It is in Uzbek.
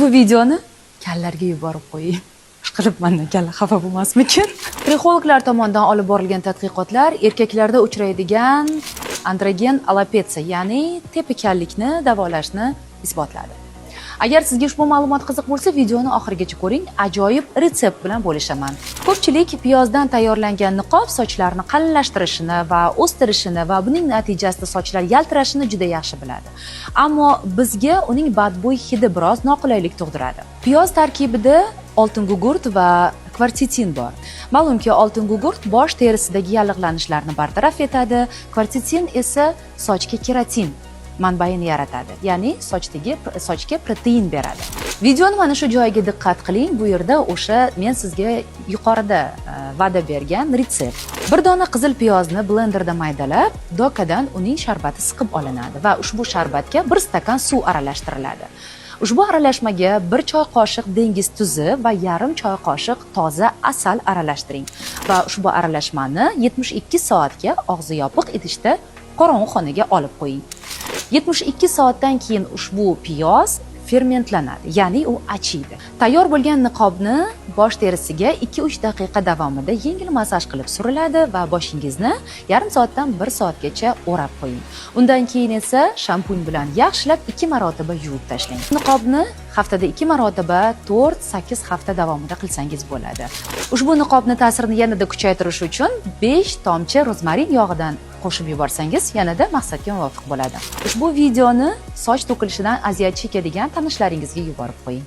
Ushbu videoni kallarga yuborib qo'ying. Ishqilib, mandan kalla xafa bo'lmasmikin? Trixologlar tomonidan olib borilgan tadqiqotlar erkaklarda uchraydigan androgen alopetsiya, ya'ni tepa kallikni davolashni isbotladi. Agar sizga ushbu ma'lumot qiziq bo'lsa, videoni oxirigacha ko'ring, ajoyib retsept bilan bo'lishaman. Ko'pchilik piyozdan tayyorlangan niqob sochlarni qalinlashtirishini va o'stirishini va buning natijasida sochlar yaltirashini juda yaxshi biladi. Ammo bizga uning badbo'y hidi biroz noqulaylik tug'diradi. Piyoz tarkibida oltin gugurt va kversetin bor. Ma'lumki, oltin gugurt bosh terisidagi yallig'lanishlarni bartaraf etadi, kversetin esa sochga keratin manbaini yaratadi, ya'ni sochga protein beradi. Videoni mana shu joyiga diqqat qiling. Bu yerda o'sha men sizga yuqorida va'da bergan retsept. Bir dona qizil piyozni blenderda maydalab, dokadan uning sharbati siqib olinadi va ushbu sharbatga 1 stakan suv aralashtiriladi. Ushbu aralashmaga 1 choy qoshiq dengiz tuzi va yarim choy qoshiq toza asal aralashtiring va ushbu aralashmani 72 soatga og'zi yopiq idishda qorong'u xonaga olib qo'ying. 72 soatdan keyin ushbu piyoz fermentlanadi, ya'ni u achiydi. Tayyor bo'lgan niqobni bosh terisiga 2-3 daqiqa davomida yengil massaj qilib suriladi va boshingizni yarim soatdan 1 soatgacha o'rab qo'ying. Undan keyin esa shampun bilan yaxshilab 2 marotaba yuvib tashlang. Niqobni haftada 2 marotaba 4-8 hafta davomida qilsangiz bo'ladi. Ushbu niqobni ta'sirini yanada kuchaytirish uchun 5 tomchi rozmarin yog'idan qo'shib yuborsangiz, yanada maqsadga muvofiq bo'ladi. Ushbu videoni soch to'kilishidan aziyat chekadigan tanishlaringizga yuborib qo'ying.